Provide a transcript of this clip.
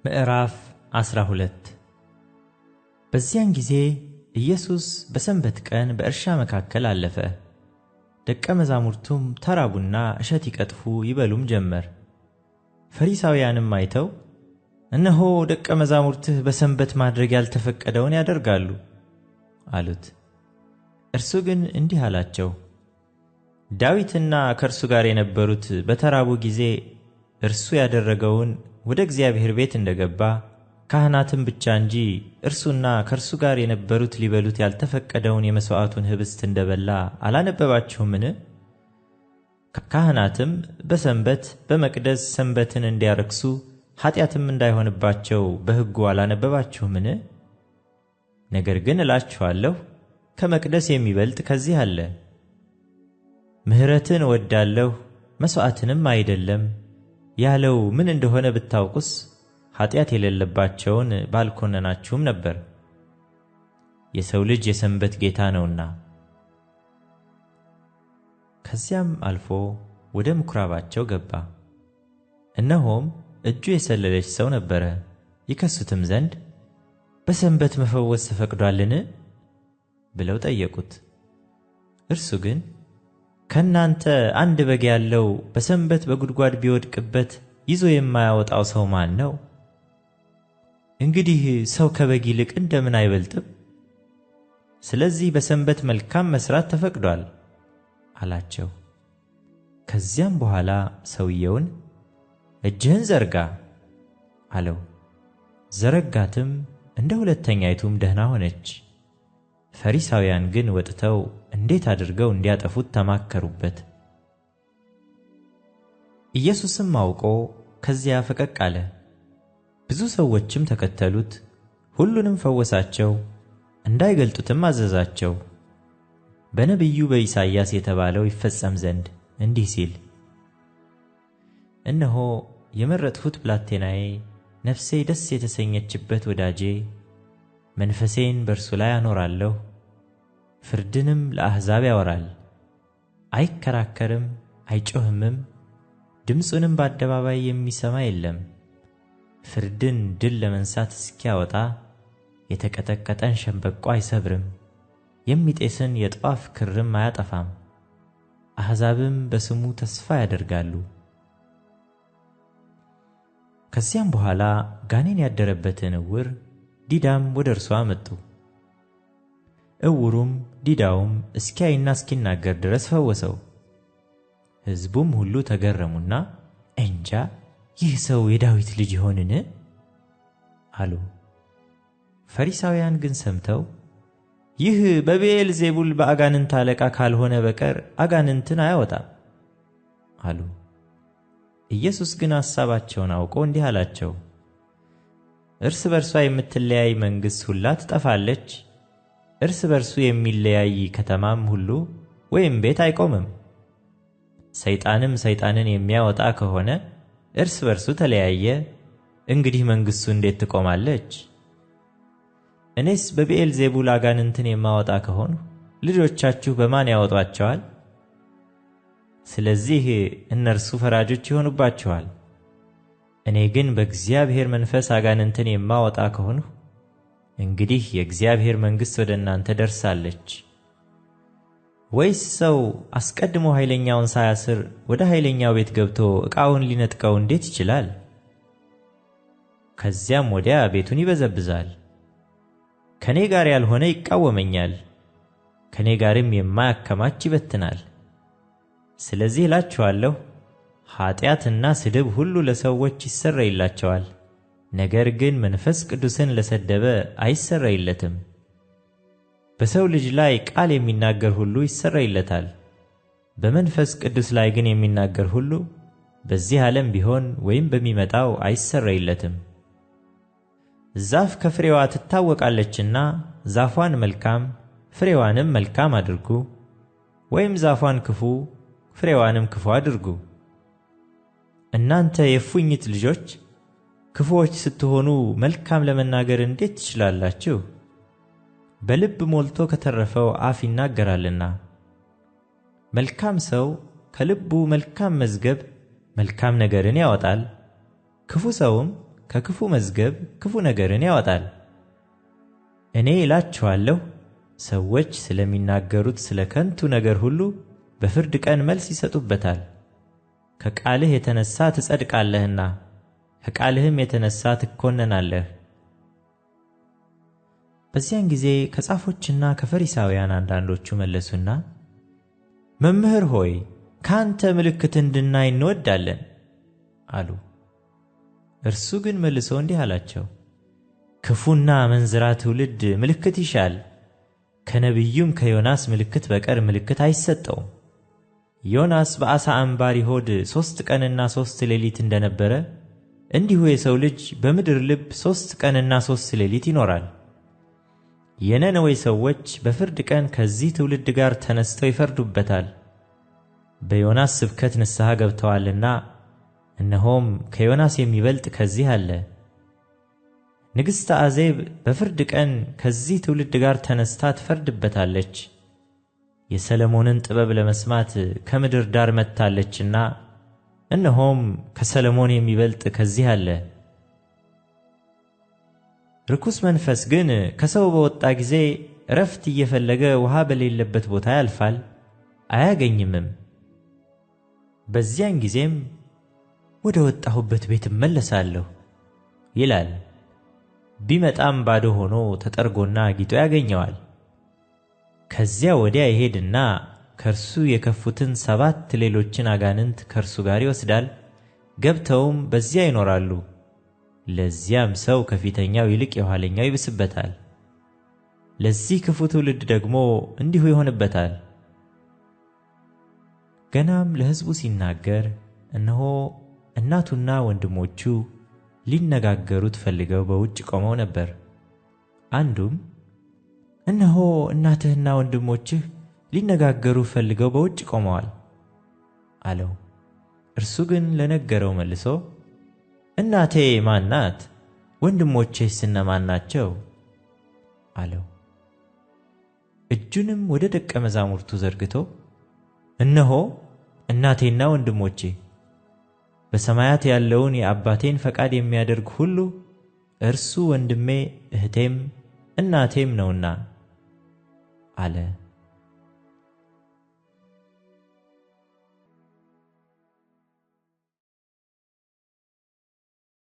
ምዕራፍ 12። በዚያን ጊዜ ኢየሱስ በሰንበት ቀን በእርሻ መካከል አለፈ። ደቀ መዛሙርቱም ተራቡና እሸት ይቀጥፉ ይበሉም ጀመር። ፈሪሳውያንም አይተው፣ እነሆ ደቀ መዛሙርትህ በሰንበት ማድረግ ያልተፈቀደውን ያደርጋሉ አሉት። እርሱ ግን እንዲህ አላቸው፣ ዳዊትና ከእርሱ ጋር የነበሩት በተራቡ ጊዜ እርሱ ያደረገውን ወደ እግዚአብሔር ቤት እንደገባ ካህናትም ብቻ እንጂ እርሱና ከእርሱ ጋር የነበሩት ሊበሉት ያልተፈቀደውን የመሥዋዕቱን ኅብስት እንደበላ አላነበባችሁምን? ካህናትም በሰንበት በመቅደስ ሰንበትን እንዲያረክሱ ኃጢአትም እንዳይሆንባቸው በሕጉ አላነበባችሁምን? ነገር ግን እላችኋለሁ ከመቅደስ የሚበልጥ ከዚህ አለ። ምሕረትን እወዳለሁ መሥዋዕትንም አይደለም ያለው ምን እንደሆነ ብታውቁስ ኃጢአት የሌለባቸውን ባልኮነናችሁም ነበር። የሰው ልጅ የሰንበት ጌታ ነውና። ከዚያም አልፎ ወደ ምኵራባቸው ገባ። እነሆም እጁ የሰለለች ሰው ነበረ። ይከሱትም ዘንድ በሰንበት መፈወስ ተፈቅዶአልን? ብለው ጠየቁት። እርሱ ግን ከእናንተ አንድ በግ ያለው በሰንበት በጉድጓድ ቢወድቅበት ይዞ የማያወጣው ሰው ማን ነው? እንግዲህ ሰው ከበግ ይልቅ እንደምን አይበልጥም? ስለዚህ በሰንበት መልካም መሥራት ተፈቅዶአል አላቸው። ከዚያም በኋላ ሰውየውን እጅህን ዘርጋ አለው። ዘረጋትም፣ እንደ ሁለተኛይቱም ደህና ሆነች። ፈሪሳውያን ግን ወጥተው እንዴት አድርገው እንዲያጠፉት ተማከሩበት። ኢየሱስም አውቆ ከዚያ ፈቀቅ አለ። ብዙ ሰዎችም ተከተሉት፣ ሁሉንም ፈወሳቸው፣ እንዳይገልጡትም አዘዛቸው። በነቢዩ በኢሳይያስ የተባለው ይፈጸም ዘንድ እንዲህ ሲል፣ እነሆ የመረጥሁት ብላቴናዬ፣ ነፍሴ ደስ የተሰኘችበት ወዳጄ፣ መንፈሴን በእርሱ ላይ አኖራለሁ፣ ፍርድንም ለአሕዛብ ያወራል። አይከራከርም፣ አይጮህምም፣ ድምፁንም በአደባባይ የሚሰማ የለም። ፍርድን ድል ለመንሳት እስኪያወጣ የተቀጠቀጠን ሸምበቆ አይሰብርም፣ የሚጤስን የጧፍ ክርም አያጠፋም። አሕዛብም በስሙ ተስፋ ያደርጋሉ። ከዚያም በኋላ ጋኔን ያደረበትን ዕውር ዲዳም ወደ እርሱ አመጡ። ዕውሩም ዲዳውም እስኪያይና እስኪናገር ድረስ ፈወሰው። ሕዝቡም ሁሉ ተገረሙና እንጃ ይህ ሰው የዳዊት ልጅ ይሆንን? አሉ። ፈሪሳውያን ግን ሰምተው ይህ በብዔል ዜቡል በአጋንንት አለቃ ካልሆነ በቀር አጋንንትን አያወጣም አሉ። ኢየሱስ ግን ሐሳባቸውን አውቆ እንዲህ አላቸው፣ እርስ በርሷ የምትለያይ መንግሥት ሁላ ትጠፋለች። እርስ በርሱ የሚለያይ ከተማም ሁሉ ወይም ቤት አይቆምም። ሰይጣንም ሰይጣንን የሚያወጣ ከሆነ እርስ በርሱ ተለያየ፣ እንግዲህ መንግሥቱ እንዴት ትቆማለች? እኔስ በብዔል ዜቡል አጋንንትን የማወጣ ከሆንሁ ልጆቻችሁ በማን ያወጧቸዋል? ስለዚህ እነርሱ ፈራጆች ይሆኑባችኋል። እኔ ግን በእግዚአብሔር መንፈስ አጋንንትን የማወጣ ከሆንሁ እንግዲህ የእግዚአብሔር መንግሥት ወደ እናንተ ደርሳለች። ወይስ ሰው አስቀድሞ ኃይለኛውን ሳያስር ወደ ኃይለኛው ቤት ገብቶ ዕቃውን ሊነጥቀው እንዴት ይችላል? ከዚያም ወዲያ ቤቱን ይበዘብዛል። ከኔ ጋር ያልሆነ ይቃወመኛል፣ ከኔ ጋርም የማያከማች ይበትናል። ስለዚህ እላችኋለሁ ኃጢአትና ስድብ ሁሉ ለሰዎች ይሰረይላቸዋል፣ ነገር ግን መንፈስ ቅዱስን ለሰደበ አይሰረይለትም። በሰው ልጅ ላይ ቃል የሚናገር ሁሉ ይሰረይለታል፣ በመንፈስ ቅዱስ ላይ ግን የሚናገር ሁሉ በዚህ ዓለም ቢሆን ወይም በሚመጣው አይሰረይለትም። ዛፍ ከፍሬዋ ትታወቃለችና ዛፏን መልካም ፍሬዋንም መልካም አድርጉ፣ ወይም ዛፏን ክፉ ፍሬዋንም ክፉ አድርጉ። እናንተ የእፉኝት ልጆች ክፉዎች ስትሆኑ መልካም ለመናገር እንዴት ትችላላችሁ? በልብ ሞልቶ ከተረፈው አፍ ይናገራልና። መልካም ሰው ከልቡ መልካም መዝገብ መልካም ነገርን ያወጣል፣ ክፉ ሰውም ከክፉ መዝገብ ክፉ ነገርን ያወጣል። እኔ እላችኋለሁ፣ ሰዎች ስለሚናገሩት ስለ ከንቱ ነገር ሁሉ በፍርድ ቀን መልስ ይሰጡበታል። ከቃልህ የተነሣ ትጸድቃለህና፣ ከቃልህም የተነሣ ትኮነናለህ። በዚያን ጊዜ ከጻፎችና ከፈሪሳውያን አንዳንዶቹ መለሱና፣ መምህር ሆይ፣ ከአንተ ምልክት እንድናይ እንወዳለን አሉ። እርሱ ግን መልሶ እንዲህ አላቸው፣ ክፉና አመንዝራ ትውልድ ምልክት ይሻል፣ ከነቢዩም ከዮናስ ምልክት በቀር ምልክት አይሰጠውም። ዮናስ በዓሣ አንባሪ ሆድ 3 ቀንና 3 ሌሊት እንደነበረ እንዲሁ የሰው ልጅ በምድር ልብ 3 ቀንና 3 ሌሊት ይኖራል። የነነዌ ሰዎች በፍርድ ቀን ከዚህ ትውልድ ጋር ተነስተው ይፈርዱበታል። በዮናስ ስብከት ንስሐ ገብተዋልና፣ እነሆም ከዮናስ የሚበልጥ ከዚህ አለ። ንግሥተ አዜብ በፍርድ ቀን ከዚህ ትውልድ ጋር ተነስታ ትፈርድበታለች። የሰለሞንን ጥበብ ለመስማት ከምድር ዳር መጥታለችና፣ እነሆም ከሰለሞን የሚበልጥ ከዚህ አለ። ርኩስ መንፈስ ግን ከሰው በወጣ ጊዜ ዕረፍት እየፈለገ ውሃ በሌለበት ቦታ ያልፋል፣ አያገኝምም። በዚያን ጊዜም ወደ ወጣሁበት ቤት እመለሳለሁ ይላል። ቢመጣም ባዶ ሆኖ ተጠርጎና አጊጦ ያገኘዋል። ከዚያ ወዲያ ይሄድና ከእርሱ የከፉትን 7 ሌሎችን አጋንንት ከእርሱ ጋር ይወስዳል፣ ገብተውም በዚያ ይኖራሉ። ለዚያም ሰው ከፊተኛው ይልቅ የኋለኛው ይብስበታል። ለዚህ ክፉ ትውልድ ደግሞ እንዲሁ ይሆንበታል። ገናም ለሕዝቡ ሲናገር እነሆ እናቱና ወንድሞቹ ሊነጋገሩት ፈልገው በውጭ ቆመው ነበር። አንዱም እነሆ እናትህና ወንድሞችህ ሊነጋገሩ ፈልገው በውጭ ቆመዋል አለው። እርሱ ግን ለነገረው መልሶ እናቴ ማን ናት? ወንድሞቼስ እነማን ናቸው? አለው። እጁንም ወደ ደቀ መዛሙርቱ ዘርግቶ እነሆ እናቴና ወንድሞቼ፣ በሰማያት ያለውን የአባቴን ፈቃድ የሚያደርግ ሁሉ እርሱ ወንድሜ፣ እህቴም እናቴም ነውና አለ።